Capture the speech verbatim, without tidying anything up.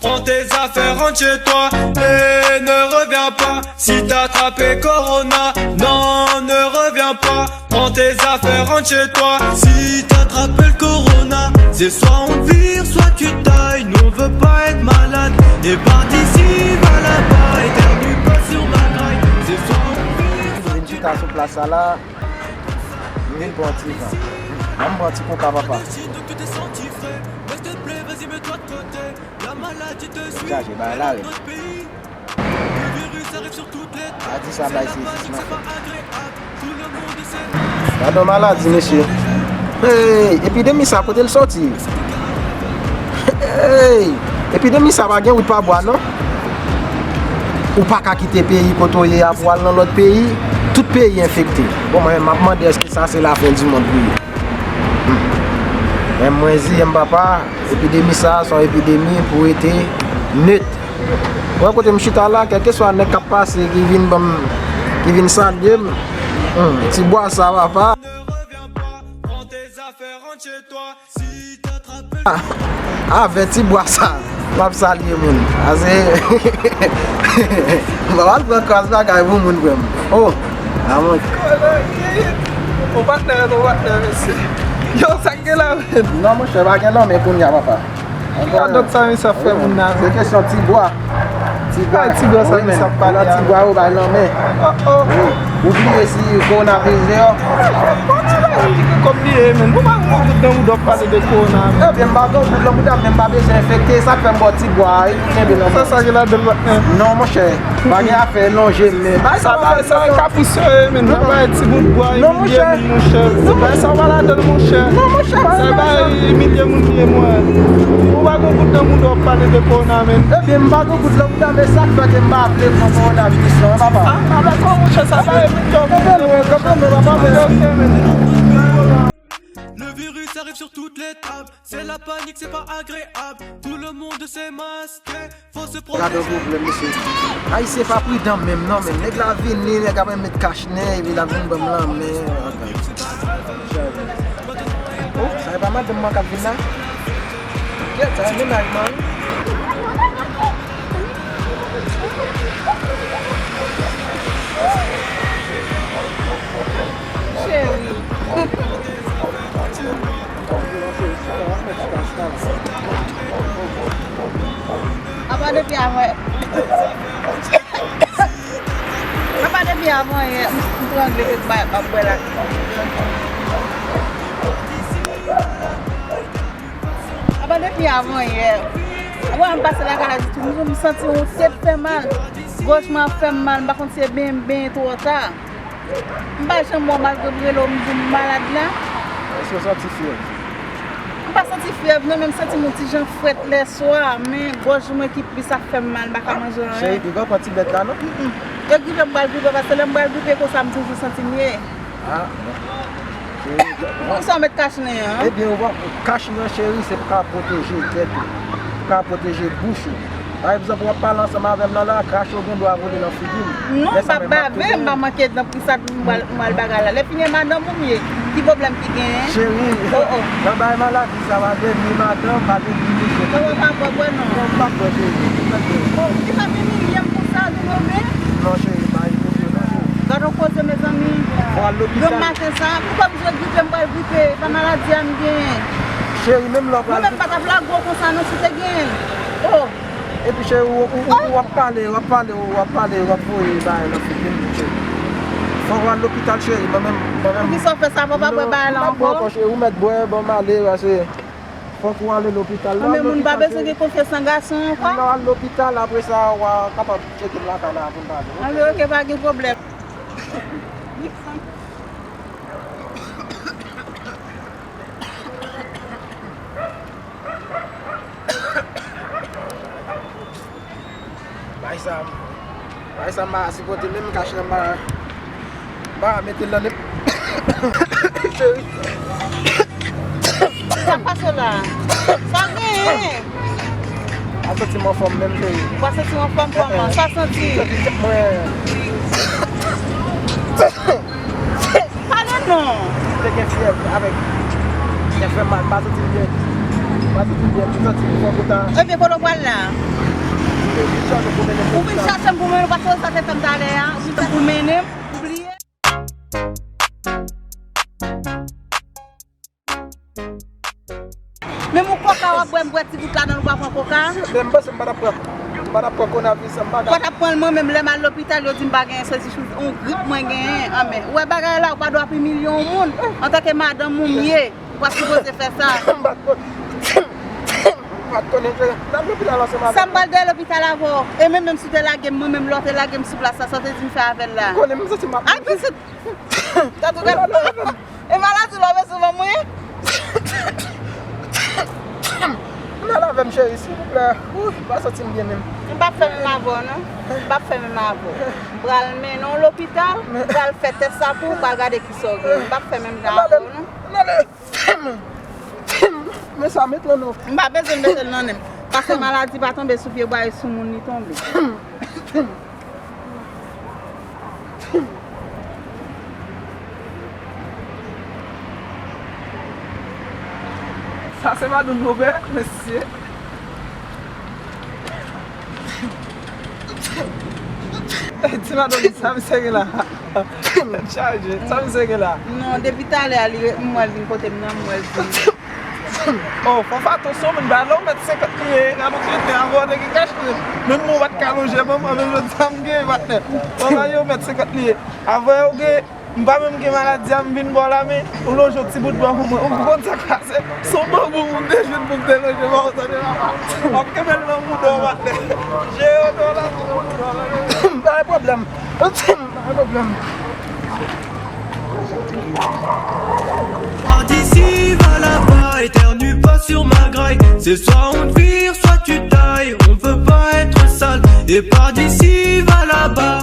Prends tes affaires, rentre chez toi et ne reviens pas. Si t'as attrapé Corona, non, ne reviens pas. Prends tes affaires, rentre chez toi. Si t'attrapes le Corona, c'est soit on te vire, soit tu tailles. Nous on veut pas être malade. Et part d'ici, va là-bas, éternue pas sur ma graille. C'est soit on te vire, soit tu tailles. Vin chita sou plas sa la. M vin pran ti van. An m pran ti koka, papa. Chaje bay la wi. Maladi sa bay sezisman. Gade yon maladi, mesye. Hey, epidemi sa, kote l soti? Hey, epidemi sa pa gen wout pa bwa, non? Ou pa ka kite peyi kote w ye a pou al nan lòt peyi. Tout peyi enfekte. Bon, mwen, m ap mande, èske sa se lafen di mond pou ye? Hmm. Men mwen di, m papa, epidemi sa a se yon epidemi pou rete net. Wè kote m chita la, kèlkeswa nèg k ap pase, ki vin ban m, ki vin salye m. Hmm, ti bwa sa, papa. Ah, avè ti bwa sa, m ap salye moun. Ase, m pa pral pran kras bagay pou moun vrèman. Oh, a mwen. Ou patnè, ou patnè, mesye. Yo, sa k gen la, menm? Non, monchè, pa gen lanmè kounye a, papa. Radòt sa, mesye, ap fè moun nan. Se kesyon ti bwa. Ti bwa. Ay, ti bwa sa, wi, men, sa ap pale a. Ti bwa yo bay lanmè. Oh, oh. Wi. Ou bliye si kowonaviris deyò? Bon, ti bwa, m di ke kòb li ye, men. Ou pa gen yon goud nan bouda w ap pale de kowona, men. Ebyen, m pa gen yon goud nan bouda m, men m pa bezwen enfekte. Sa k fè m bò ti bwa a, wi, pou kenbe lanmè. Sa, sa gen ladan l, patnè? Non, monchè. Pa gen afè lonje men. Bay sa, bay sa, bay kapous yo ye, men. Nan bay ti bout bwa, imilye moun, monchè. Bay sa, pa ladan l, monchè. Non, monchè, bay sa, bay imilye moun li ye, mwen. Ou pa gon bout nan moun w ap pale de kowona, men. Ebyen, m pa gon bout nan bouda m, men sa k fè ke m pa vle pran kowonaviris lan, papa. Ah, pa dakò, monchè, sa bay moun yo. Kanpe lwen, kanpe lwen, papa. Ok, ok, men. Le virus arrive sur toutes les tables. C'est la panique, c'est pas agréable. Tout le monde s'est masqué. Gade yon pwoblèm, mesye. Ayisyen pa pridan menm, non, menm. Nèg la vini, nèg ap met kach nen, epi l ap vin ban m lanmen. Oh, sa e pa madanm mwen k ap vin la? Kèt, sa e mennaj mwen, wi. Cheri. Apa depi avan yè. Apa depi avan yè, m, m trangle kèk bagay m ap bwè la. Apa depi avan yè. Apre m pase lakay la ditou, m, m santi yon tèt fè mal. Gòj mwen ap fè m mal, m pa konn si se benyen, benyen twò ta. M pa janm wè w malgre m rele w, m di w m malad la. Èske w santi fyèv? M pa santi fyèv, non, men m santi m yon ti jan frèt lèswa, men gòj mwen ki plis ap fè m mal, m pa ka manje anyen. Cheri, piga w pran ti bèt la, non? Mm, mm. Yo gripe m pral gripe, paske lè m pral gripe konsa, m toujou santi m ye. Ah, bon. Cheri, bon. Konsa w met kach nen an? Ebyen, ou pa, kach nen, cheri, se pou ka pwoteje tèt ou, pou ka pwoteje bouch ou. Pa egzanp, w ap pale ansanm avè m nan la, krach ou gen dwa vole nan figi m. Non, m pa bave, m pa manke nan pri sa m pral, m pral bagay la. Lè fini e madanm ou m ye, ki pwoblèm ki genyen? Cheri, oh, oh, nan bay maladi sa, pa vle ni madanm, pa vle ni mesye. Kòman pa bwè, bwè non? Non, m p ap bwè, cheri. Oh, ou te p ap imilye m konsa, nou menm? Non, cheri, pa imilye, non, cheri. Gad yon koze, mezanmi. Fò al lopital. Demen maten sa, pou kòm je gripe, m pral gripe, pa maladi a m genyen. Cheri, menm lè w pral. Mwen menm pa t ap lage w konsa non, si w te genyen l. Oh. Epi cheri, ou, ou, ou, ou ap pale, w ap pale, w ap pale, w ap voye bagay nan figi m, cheri. Fòk w al lopital, cheri, mwen menm, mwen menm. Poukisa w fè sa, papa, bwè bagay la ankò? Non, m p ap bwè ankò, cheri, ou mèt bwè, ban m ale, paske fòk ou ale lopital. Mwen menm, moun pa bezwen gen konfyans nan gason ankò? Lè w al lopital, apre sa, w a kapab tcheke m lakay la pou n pale, oke? Anben, oke, pa gen pwoblèm. Bay sa, bay sa m pa sipote menm kach la, m pa, m pa mete l nan nèm. Cheri. Sa k pase la? Sa genyen? Pa santi m anfòm menm, cheri. Ou pa santi w anfòm kòman? Sa santi? Santi tèt mwen. Pale non. M te gen fyèv avèk tèt fè mal, m pa santi m byen. Mwen santi byen, mwen santi m fò kontan. Ebyen, kote w pral la? Mwen vin chache m pou mennen m lopital. Ou vin chache m pou mennen w, paske sa te fè m talè a. Ou vin chache m pou mennen m, ou bliye. Menm yon koka w ap bwè, m bwè ti gout ladan l, ou pa pran koka? Men m panse m pa t ap pran, m pa t ap pran konavis, m pa t ap. Ou pa t ap pran l, mwen menm lè m al lopital, yo di m pa genyen sezi chouzi, yon grip mwen genyen. Anben, ou wè bagay la, ou pa dwe ap imilye yon moun. Antanke madanm ou m ye, ou pa sipoze fè sa. M pa t konn, m pa t konnen ke m t ap lopital ansanm avè w. Sa m pral dèyè lopital avè w? E menm, menm si w te lage m, mwen menm lè w te lage m sou plas la, sa w te di m fè avè l la? Ou konnen m santi m ap mouri. Ay, pitit! Tèt ou gèt. E maladi love sou mwen, wi. Vin al avè m, cheri, silvouplè. Ou pa santi m byen menm. M p ap fè menm avè w, non. M p ap fè menm avè w. M pral mennen w lopital, m pral fè tès sa pou w, m pral gade kisa w gen. M p ap fè menm jan avè w, non. Ann ale, ann ale. Men sa, met l nan nen w. M pa bezwen mete l nan nen m. Paske maladi pa tonbe sou pye bwa, e sou moun li tonbe. Sa se madanm Robè, mesye. Di madanm, sa misye gen la? Tèt chaje, sa misye gen la? Non, depi talè a, li re-, m wè l vin kote m nan, m wè l vin. Oh, Fanfa, attention, moun ba lè w mèt senkant li ye, gade w trete avè w, nèg ki kache. Menm mwen, w pa t ka lonje, mwen, mwen, menm jodi a, m gen, patnè. Fanfa, yo mèt senkant li ye. Avè w gen, m pa menm gen maladi a, m vin ba w la, men ou lonje yon ti bout bò pou mwen. Ou konn sa k pase? Se yon bambou pou m te jwenn pou m te lonje ba w, tande papa. W ap kenbe l nan mouda w, patnè. Jere w la, ti mouda w la. Pa gen pwoblèm. Pa gen pwoblèm. Par d'ici, va là-bas, éternue pas sur ma graille. C'est soit on te vire, soit tu tailles. On veut pas être sale. Et par d'ici, va là-bas.